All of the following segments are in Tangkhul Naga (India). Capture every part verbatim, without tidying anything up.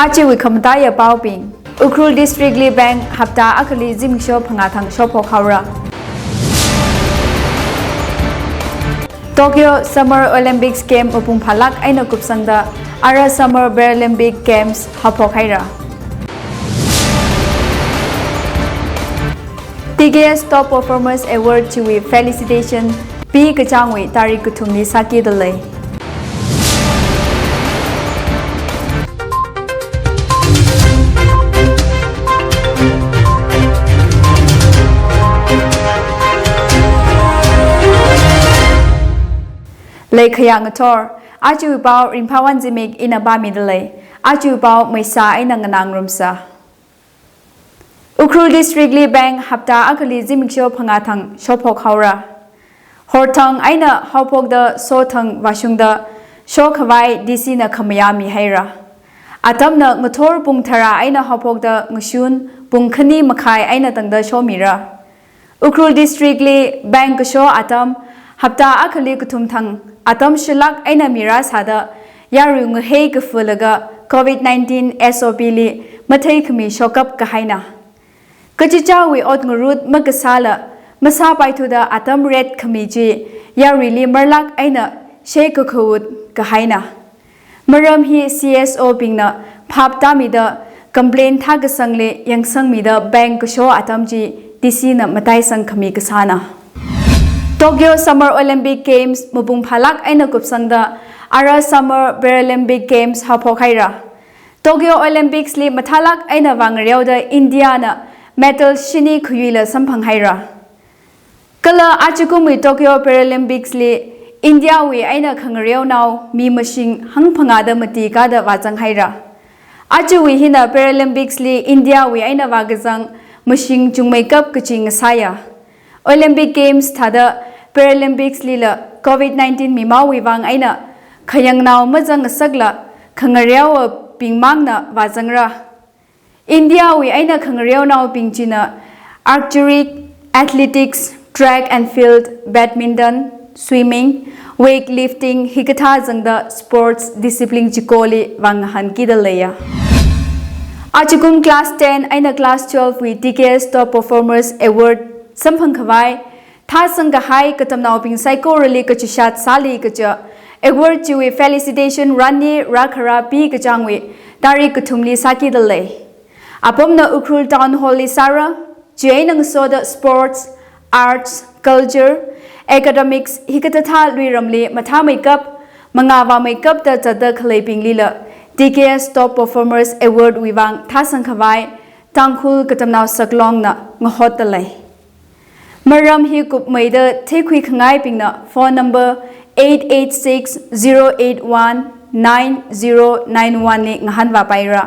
Ajawui khamataiya paobing. Ukhrul District li bank hapta akhali zimiksho phangā thang shophok haora. Tokyo Summer Olympics Game mapung phālāk eina kupsangda ara Summer Paralympic Games haophok haira. T K S Top Performers Award chiwui felicitation P kachāngwui tarik kathumli sākida lei. Leikhayā ngathor, ajawui pao Ringphāwon Zimik ina pāmida lei. Ajawui pao meisā eina nganā ngarumsa. Ukhrul District li bank hapta akhali zimiksho phangā thang shophok haora. Horthang eina haophokda sothang vāshungda shokhavai D C na khamayā mihaira. Atamna ngathor pung tharā eina haophokda ngashun pung khani makhai eina tangda shomira. Ukhrul District li bank kasho atam hapta akhali kathum thang atam shilāk eina mirā sāda yarui ngahei kafalaga COVID nineteen S O P li matheikhami shokap kahaina. Kachichāwui ot ngarut makasāla masāpaithuda atam ret khami chi yaruili marlāk eina shei kakhaut kahaina. Maram hi C S O bingna phap tāmida complaint thākasangli yangsangmida bank kasho atam chi D C na mataisang khami kasāna. Tokyo Summer Olympic Games mapung phālāk eina kupsangda ara Summer Paralympic Games haophok haira. Tokyo Olympics li mathālāk eina vāngareoda India na medal shini khayuila samphang haira. Kala ajakumwui Tokyo Paralympics li India wui eina khangareonao mi mashing hangphangāda mati kāda vāzang haira. Ajawui hina Paralympics li India wui eina vākazang mashing chungmeikap kachi ngasāya. Olympic Games thāda Paralympics lila COVID nineteen mimaowui vang eina khayangnao mazang ngasakla khangareowa bingmangna vāzangra. India wui eina khangareonaobing china archery, athletics, track and field, badminton, swimming, weightlifting hikathā zangda sports discipline chikoli vāngahānkida leiya. Ajakum class ten eina class twelve wui T K S Top Performers Award samphang khavai thāsang kahai katamnaobing saikorali kachishat sāli kaja award chiwui felicitation run hi rākhara P kachāngwui tarik kathumli sākida lei. Apamna Ukhrul Town Hall li sāra, chieina ngasoda sports, arts, culture, academics hikathāthā luiramli mathāmeikap, mangā vāmeikapda zatda khaleibinglila T K S Top Performers Award wui vang thāsang khavai Tangkhul Katamnao Saklongna ngahotda lei. Maram hi kupmeida theikhui khangaibingna phone number eight eight six zero eight one nine zero nine one li ngahānvāpaira.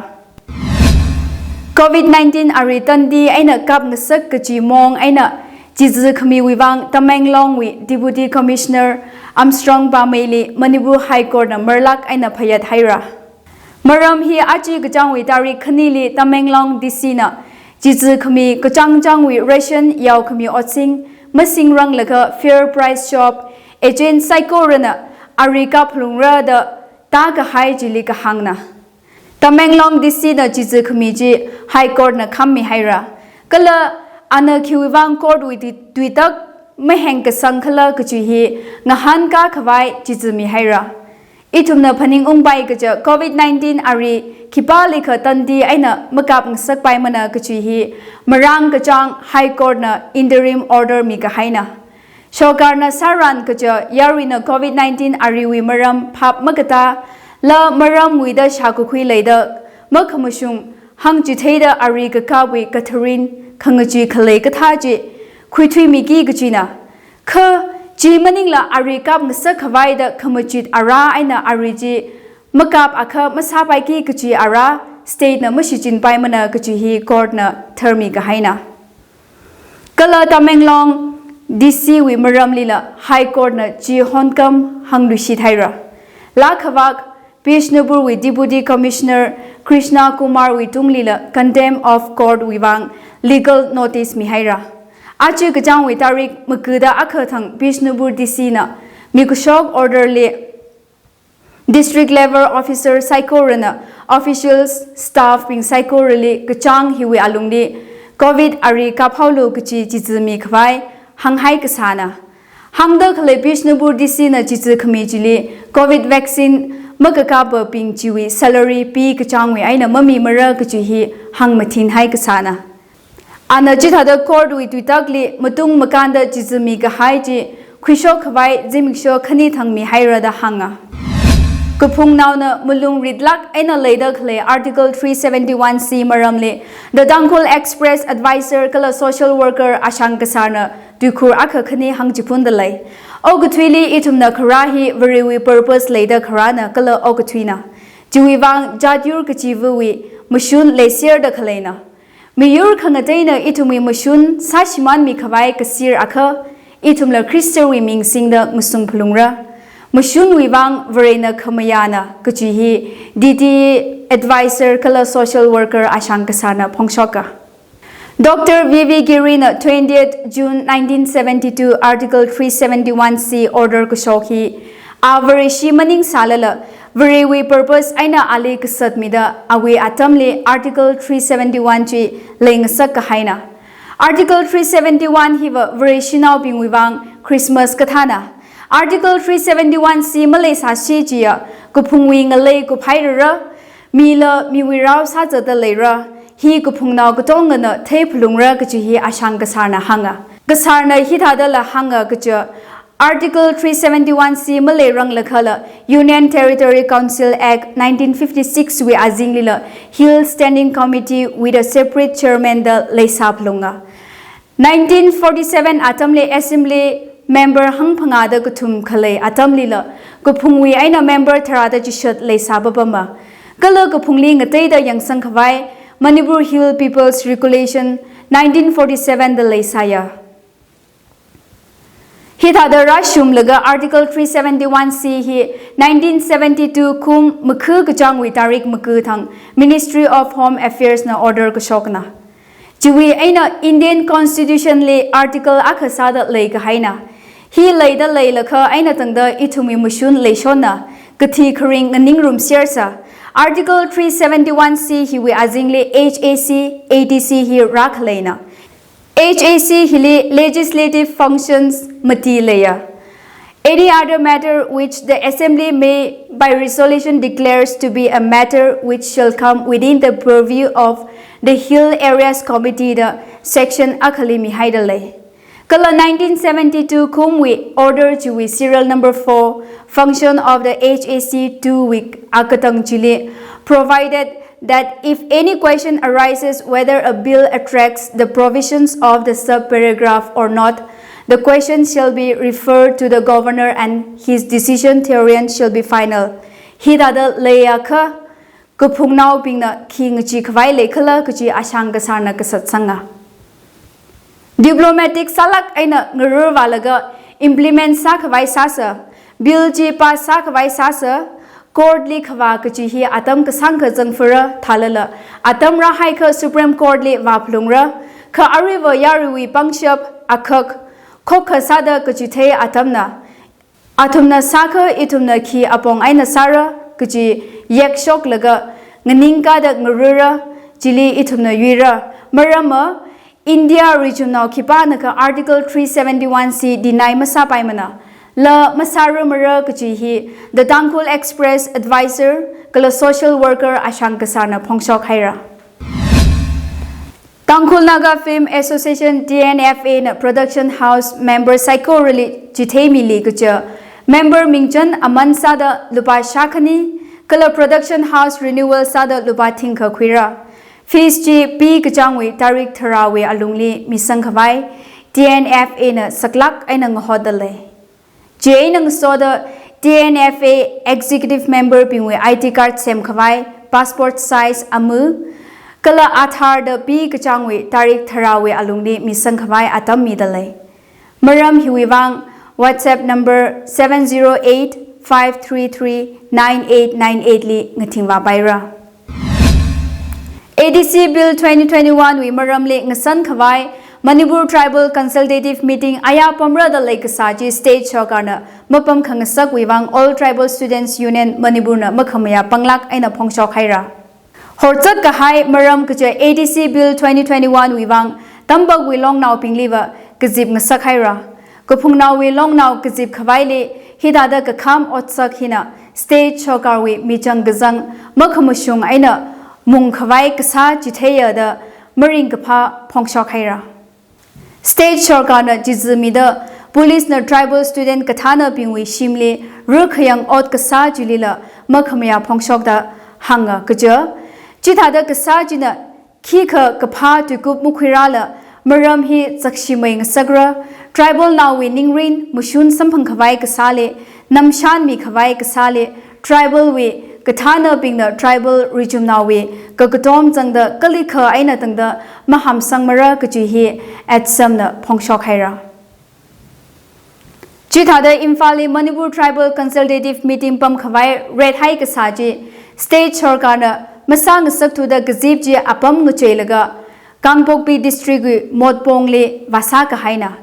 COVID nineteen ari tandi eina kapngasak kachi mong eina chizi khamiwui vang Tamenglongwui Deputy Commissioner Armstrong Pameili Manipur High Court na marlāk eina phayat haira. Maram hi aja kachāngwui tarik khanili Tamenglong D C na chizi khami kachāng chāngwui ration yaokhami otsing masingranglakha fair price shop agent saikorana ari kaplungra da tākahai chili kahāngna. Tamenglong D C na chizi khami chi High Court na khammi haira. Kala ana khiwui vang court wui tui-, tuitak maheng kasang khala kachi hi ngahānkā khavai chizimi haira. Ithumna phaningungpai kaja COVID nineteen ari khipālikha tandi eina makapngasakpaimana kachi hi marāng kachāng High Court na interim order mikahaina. Sorkarna sāran kaja yaruina COVID nineteen ariwui maram phap makatā, la maramwuida shākakhui leida makhamashung hāngchitheida ari kakapwui katharin khangachee khalei kathā chi khuithuimiki kachina. Kha chi maningla ari kapngasak khavaida khamachit ara eina ari chi makapakha masāpaiki kachi ara state na mashichinpaimana kachi hi court na tharmi kahaina. Kala Tamenglong D C wui maramlila High Court na chi honkam hāngluishit haira. Lakhavak Bishnupur wui Deputy Commissioner Krishna Kumar wui tunglila contempt of court wui vang legal notice mihaira. Aja kachāngwui tarik makuda akha thang Bishnupur D C na mikashok order li District level officer saikorana officials, staff bing saikorali kachāng hiwui alungli COVID ari kaphaolu kachi chizimi khavai hānghai kasāna. Hāngda khalei Bishnupur D C na chizi khami chili COVID vaccine makakapabing chiwui salary pi kachāngwui eina mamimara kachi hi hāngmathinhai kasāna. Ana chithāda court wui tuitakli matung makānda chizimi kahai chi khuishok khavai zimiksho khani thang mihaira da hānga. Kaphungnaona malung ritlāk eina leida khalei Article three seventy-one C maramli The Tangkhul Express advisor kala social worker Ashang Kasarna tuikhur akha khani hāngchiphunda lei. Okathuili ithumna kharā hi Varewui purpose leida kharāna kala okathuina. Chiwui vang jat yur kachivawui mashun leiserda khaleina. Miyur khangateina ithumwui mashun sāshimānmi khavai kasir akha, ithumla Khristawui ming singda ngasung phalungra. Mashunwui vang Varena khamayāna kachi hi D T E advisor kala social worker Ashang Kasarna phongshoka. Doctor V V Girina twentieth June nineteen seventy-two Article three seventy-one C order kashok hi, a Vareshi maningsālala, Varewui purpose eina ali kasatmida awui atamli Article three seventy-one chi leingasak kahaina. Article three seventy-one hiva Vareshinaobingwui vang Christmas kathāna. Article three seventy-one C maleisāsi chiya kaphungwui ngalei kuphairara, mila miwui rao sāzatda leira, hi kaphungnao katongana theiphalungra kachi hi Ashang Kasarna hānga. Kasarna hithādala hānga kaja, Article three seventy-one C maleiranglakhala Union Territory Council Act nineteen fifty-six wui azinglila Hill Standing Committee with a separate chairman da leisāphalunga. Nineteen forty-seven atamli Assembly member hangphangāda kathum khalei atamlila, kaphungwui eina member tharāda chishat leisāpapama. Kala kaphungli ngateida yangsang khavai Manipur Hill People's Regulation nineteen forty-seven da leisāya. Hithāda rāshunglaga Article three seventy-one C hi nineteen seventy-two kum makha kachāngwui tarik makha thang Ministry of Home Affairs na order kashokna. Chiwui eina Indian Constitution li article akha sāda leikahaina. Hi leida leilakha eina tangda ithumwui mashun leishonna, kathi kharing nganingrumsersa. Article three seventy-one C hiwui azingli H A C, A D C hi rākhaleina. H A C hili legislative functions mati leiya. Any other matter which the Assembly may by resolution declares to be a matter which shall come within the purview of the Hill Areas Committee da section akhali mihaida lei. Kala nineteen seventy-two kumwui order chiwui serial number four, function of the H A C two wui akatang chili, provided that if any question arises whether a bill attracts the provisions of the sub-paragraph or not, the question shall be referred to the governor and his decision therein shall be final. Hithāda leiakha, kaphungnaobingna khi ngachee khavai leikhala kachi Ashang Kasarna kasatsanga. Diplomatic sālāk eina ngarurvālaga implement sākhavai sāsa, bill chi pass sākhavai sāsa, court li khavā kachi hi atam kasāngkha zangfara thālala, atam rāhaikha Supreme Court li vāphalungra, kha aruiva yaruiwui pangshap akhak, khokkha sāda kachithei atamna. Athumna sākha ithumna khi apong eina sāra kachi yekshoklaga nganingkāda ngarura, chili ithumna yuira. Maramva, India richumnao khipānakha Article three seventy-one C deny masāpaimana. La masārumara kachi hi The Tangkhul Express advisor kala social worker Ashang Kasarna phongshok haira. Tangkhul Naga Film Association, T N F A na production house member saikorali chitheimili kaja, member mingchan aman sāda lupā shākhani, kala production house renewal sāda lupā thingkha khuira. Fees chi pi kachāngwui tarik tharāwui alungli misangkhavai T N F A na saklāk eina ngahotda lei. Chieina ngasoda T N F A executive member bingwui I D card semkhavai, passport size ama, kala Aadhaar da pi kachāngwui tarik tharāwui alungli misangkhavai atam mida lei. Maram hiwui vang WhatsApp number seven zero eight five three three nine eight nine eight li ngathingvāpaira. A D C Bill twenty twenty-one wui maramli ngasankhavai Manipur Tribal Consultative Meeting aya pamra da leikasā chi state sorkarna mapam khangasakwui vang All Tribal Students Union Manipurna makhamayā panglāk eina phongshok haira. Horzak kahai maram kaja A D C Bill twenty twenty-one wui vang tampakwui longnaobingliva kazip ngasak haira. Kaphungnaowui longnao kazip khavaili hithāda kakham otsak hina state sorkarwui michang kazang makhamashung eina mung khavai kasā chitheiya da maringkaphā phongshok haira. State sorkarna chizimida police na tribal student kathānabingwui shimli rākhayang ot kasā chilila makhamayā phongshokda hānga kaja. Chithāda kasā china khikha kaphā tuikup makhuirala maram hi zakshimei ngasakra, tribal naowui ningrin mashun samphang khavai kasāli, namshanmi khavai kasāli, tribal wui kathānabingna tribal rijumnaowui kakatom zangda kalikha eina tangda mahamsangmara kaji hi ATSUM na phongshok haira. Chithāda Imphalli Manipur Tribal Consultative Meeting pam khavai rethai kasā chi state sorkarna masā ngasakthuda kazip chi apam ngacheilaga Kangpokpi District wui Motpongli vāsā kahaina.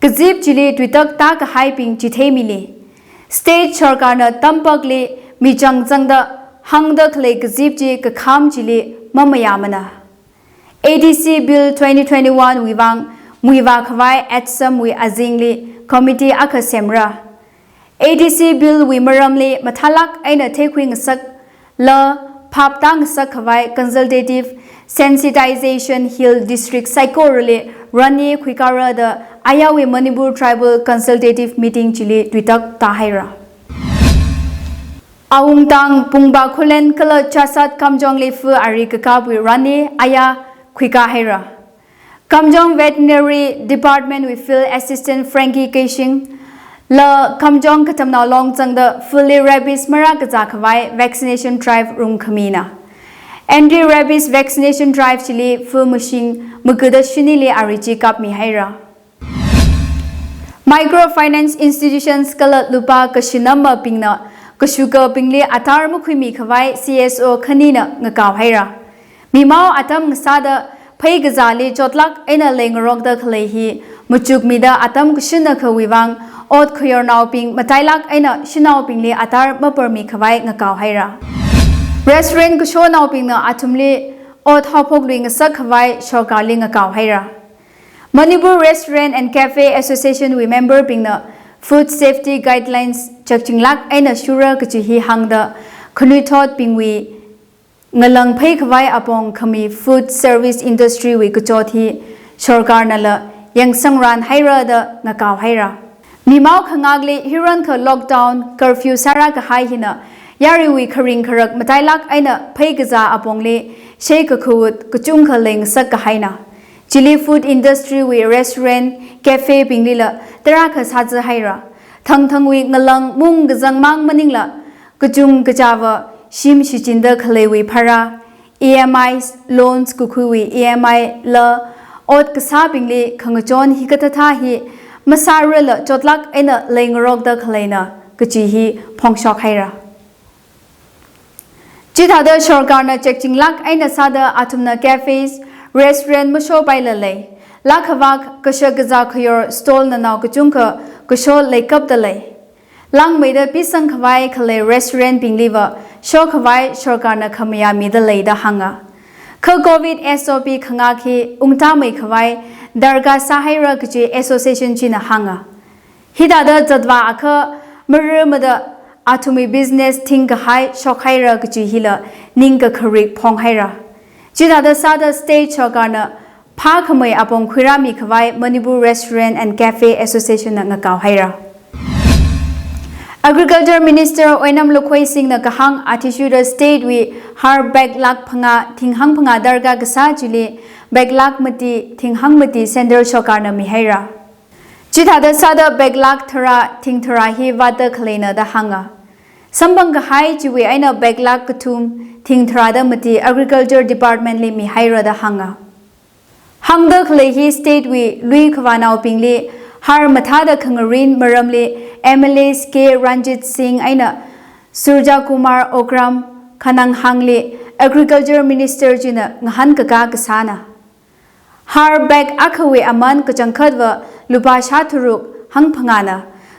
Kazip chili tuitak tā kahaibing chitheimili. State sorkarna tampakli michang zangda hāngda khalei kazip chi kakham chili mamayāmana. A D C Bill twenty twenty-one wui vang muivā khavai ATSUM wui azingli committee akha semra. A D C Bill wui maramli mathālāk eina theikhui ngasakla phap tā ngasak khavai consultative sensitization Hill District saikorali rani khuikara da ayawui Manipur Tribal Consultative Meeting chili tuitak tā haira. Awungtang, Pungba Khullen kala Chassad Kamjongli fu ari kakapwui rani aya khuika haira. Kamjong Veterinary Department wui Field Assistant Frankie Keishing la Kamjong katamnao long zangda fuli rabies marā kazā khavai vaccination drive rumkhamina. Anti-rabies vaccination drive chili fu mashing makuda shinili ari chi kapmi haira. Microfinance institutions kala lupā kashinamabingna kashukabingli Aadhaar makhuimi khavai C S O khanina ngakao haira. Mimao atam ngasāda phei kazāli chotlāk eina leingarokda khalei hi machukmida atam kashinna khawui vang ot khayornaobing matailāk eina shanaobingli Aadhaar maparmi khavai ngakao haira. Restaurant kashonaobingna athumli ot haophoklui ngasak khavai sorkarli ngakao haira. Manipur Restaurant and Cafe Association wui member bingna food safety guidelines chakchinglāk eina shura kaji hi hāngda khanuithotbingwui ngalang phei khavai apong khami food service industry wui kachot hi sorkarnala yangsangran haira da ngakao haira. Mimao khangakli hiran kha lockdown, curfew sāra kahai hina yaruiwui kharing kharak matailāk eina phei kazā apongli shei kakhawut kachungkha leingasak kahaina. Chili food industry wui restaurant, cafe binglila tarākha sāza haira. Thangthangwui ngalang mung kazang mang maningla kachung kachāva shim shichinda khaleiwui phara, E M Is, loans kakhuiwui E M I la ot kasābingli khangachon hikathāthā hi masārala chotlāk eina leingarokda khaleina kaji hi phongshok haira. Chithāda sorkarna chakchinglāk eina sāda athumna cafes, restaurant mashopaila lei. Lākhavak kashak kazā khayor stall nanao kachungkha kasho leikapda lei. Langmeida pisang khavai khalei restaurant bingliva shokhavai sorkarna khamayā mida leida hānga. Kha covid S O P khangak hi ungtāmei khavai darkar sāhaira kaji association china hānga. Hithāda zatvā akha marumada athumwui business thingkahai shokhaira kaji hila ningkakharik phonghaira. Chithāda sāda state sorkarna phākhamei apong khuirāmi khavai Manipur Restaurant and Cafe Association na ngakao haira. Agriculture Minister Oinam Lukhoising na kahāng athishurda state wui har bag lakh phangā thinghang phangā darkar kasā chili bag lakh mati thinghang mati central sorkarna mihaira. Chithāda sāda bag lakh tharā thingtharā hi vātda khaleina da hānga. Samphang kahai chiwui eina bag lakh kathum thingtharāda mati Agriculture Department li mihaira da hānga. Hāngda khalei hi state wui lui khavānaobingli har mathāda khangarin maramli M L As K Ranjit Singh eina Surja Kumar Okram khananghāngli Agriculture Minister china ngahānkakā kasāna. Har bag akhawui aman kachangkhatva lupā shātharuk hangphangāna.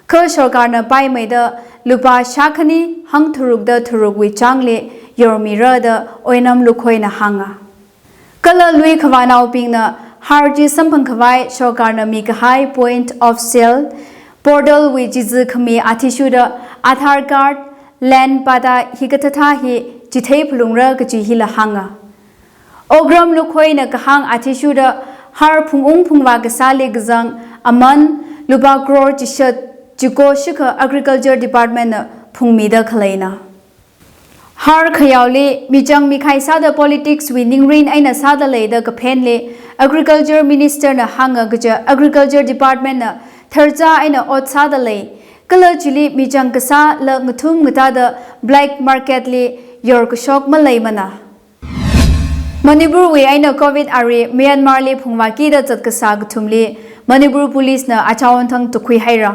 Kha sorkarna paimeida lupā shākhani hangtharukda tharukwui changli yormira da Oinam Lukhoina hānga. Kala lui khavānaobingna har chi samphang khavai sorkarna mikahai point of sale portal wui chizi khami athishurda Aadhaar card, land patta hikathāthā hi chithei phalungra kaji hila hānga. Okram Lukhoina kahāng athishurda har phungung phungvā kasāli kazang aman lupā crore chishat chiko shikha Agriculture Department na phungmida khaleina. Har khayaoli michang mikhai sāda politics wui ningrin eina sāda leida kaphenli Agriculture Minister na hānga kaja Agriculture Department na tharcha eina ot sāda lei. Kala chili michang kasāla ngathum ngatāda black market li yorkashok maleimana. Manipur wui eina covid ari Myanmar li phungvākida zatkasā kathumli Manipur Police na achāwon thang tukhui haira.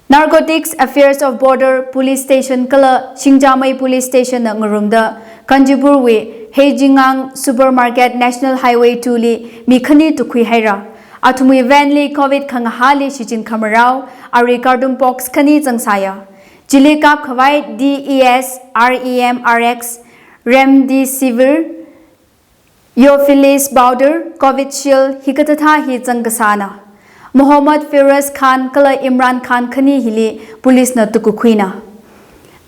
Narcotics Affairs of Border Police Station kala Singjamei Police Station na ngarumda Kanchanpur wui Heijingang Supermarket National Highway two li mi khani tukhui haira. Athumwui van li covid khangahāli shichin khamarao ari carton box khani zangsāya. Chili kap khavai D E S, R E M R X, Remdesivir, Theophilus powder, Covishield hikathāthā hi zangkasāna. Mohammad Firoz Khan kala Imran Khan khani hili police na tukukhuina.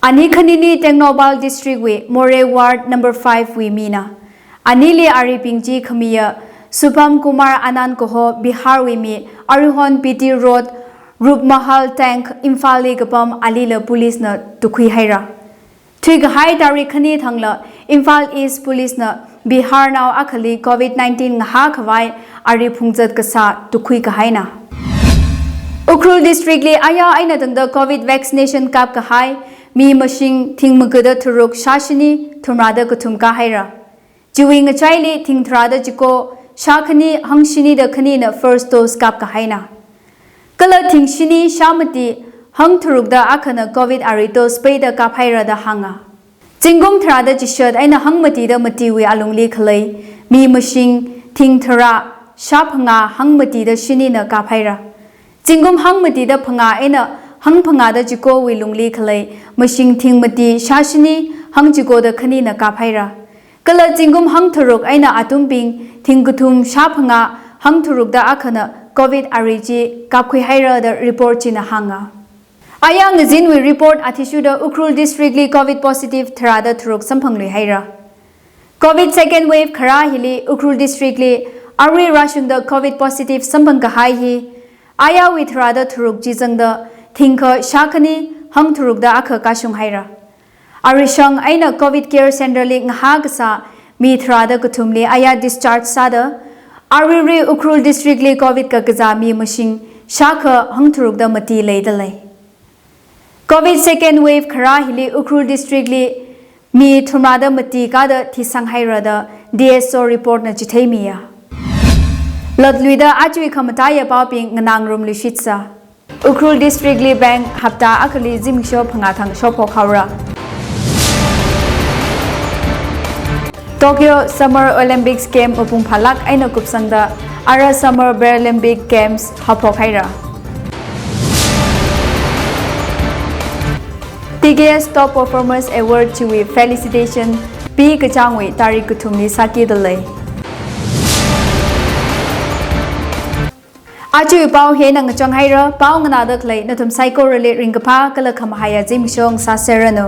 Ani khanini Tengnoupal District wui Moreh Ward number five wui mina. Anili aribing chi khamiya Supam Kumar Anand kaho Bihar wui mi, arihon P T Road, Rupmahal Tank, Imphal li kapam alila police na tukhui haira. Thuikahai tarik khani thangla Imphal East Police na Bihar nao akhali covid nineteen ngahā khavai ari phungzat kasā tukhui kahaina. Ukhrul District li aya eina tangda covid vaccination kap kahai mi mashing thing magada tharuk shāshini thumrada kathum kahaira. Chiwui ngachaili thing tharāda chiko shākhani hangshini da khanina first dose kap kahaina. Kala thing shini shāmati hangtharukda akhana covid ari dose peida kap haira da hānga. Zingkum tharāda chishat eina hangmatida matiwui alungli khalei mi mashing thing tharā shāphangā hangmatida shinina kap haira. Zingkum hangmatida phangā eina hangphangāda chikowui lungli khalei mashing thing mati shāshini hangchikoda khanina kap haira. Kala zingkum hangtharuk eina atumbing thing kathum shāphangā hangtharukda akhana covid ari chi kapkhui haira da report china hānga. Aya ngazinwui report athishurda Ukhrul District li covid positive tharāda tharuk samphanglui haira. Covid second wave kharā hili Ukhrul District li arui rāshungda covid positive samphang kahai hi ayawui tharāda tharuk chi zangda thingkha shākhani hangtharukda akha kashung haira. Arishang eina covid care center li ngahā kasā mi tharāda kathumli aya discharge sāda, aruirui Ukhrul District li covid kakazā mi mashing shākha hangtharukda mati leida lei. Covid second wave kharā hili Ukhrul District li mi thumrada mati kada thisang haira da D S O report na chitheimiya. Latluida achui khamataiya paobing nganāngarumluishitsa. Ukhrul District li bank hapta akhali zimiksho phangā thang shophok haora. Tokyo Summer Olympics Game mapung phālāk eina kupsangda ara Summer Paralympic Games haophok haira. T K S Top Performers Award chiwui felicitation pi kachāngwui tarik kathumli sākida lei. Achui pao hi eina ngachang haira, pao nganāda khalei nathum saikorali ringkaphā kala khamahaiya zimiksho ngasāserranu.